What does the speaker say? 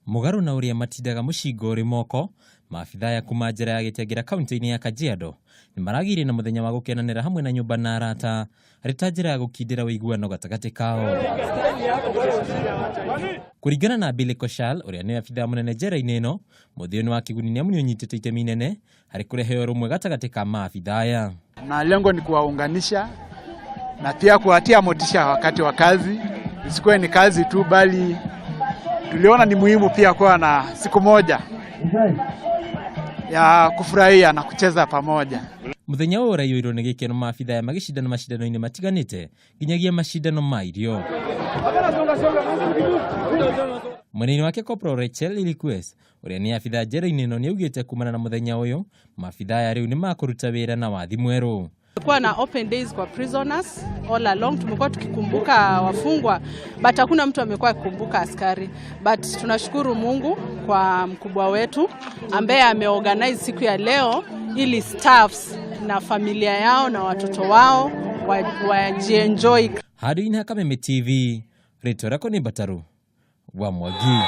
Mũgarũ na ũrĩa matindaga mũcinga ũrĩ moko, maabithaa ya kuma njera ya Gĩtengera kaunti-inĩ ya Kajiado nĩ maragĩire na mũthenya wa gũkenanĩra hamwe na nyũmba na arata arĩ ta njĩra ya gũkindĩra ũiguano gatagatĩ kao. Kũringana na Billy Koshal ũrĩa nĩ abithaa mũnene njera-inĩ ĩno, mũthĩ ũyũ nĩ wa kĩguni nĩ amu nĩ ũnyitĩte itemi inene harĩ kũrehe ũrũmwe gatagatĩ ka maabithaa aya. Na lengo ni kuwaunganisha na pia kuwatia motisha wakati wa kazi, isikuwe ni kazi tu, bali tuliona ni muhimu pia kuwa na siku moja ya kufurahia na kucheza pamoja. Muthenya ũyũ ũraiyũirwo nĩ gĩkeno maabithaa aya magĩcindana macindano-inĩ matiganĩte nginyagia macindano ma irio. Mwena-inĩ wake Corporal Rachel Ilikwes ũrĩa nĩ abithaa njera-inĩ ĩno nĩaugĩte kumana na mũthenya ũyũ maabithaa aya rĩu nĩ makũruta wĩra na wathi mwerũ. Tumekuwa na open days kwa prisoners all along, tumekuwa tukikumbuka wafungwa but hakuna mtu amekuwa akikumbuka askari, but tunashukuru Mungu kwa mkubwa wetu ambaye ameorganize siku ya leo ili staffs na familia yao na watoto wao wajienjoy. Handũ-inĩ ha Kameme TV, rĩtwa rĩakwa nĩ Mbataru wa Mwangi.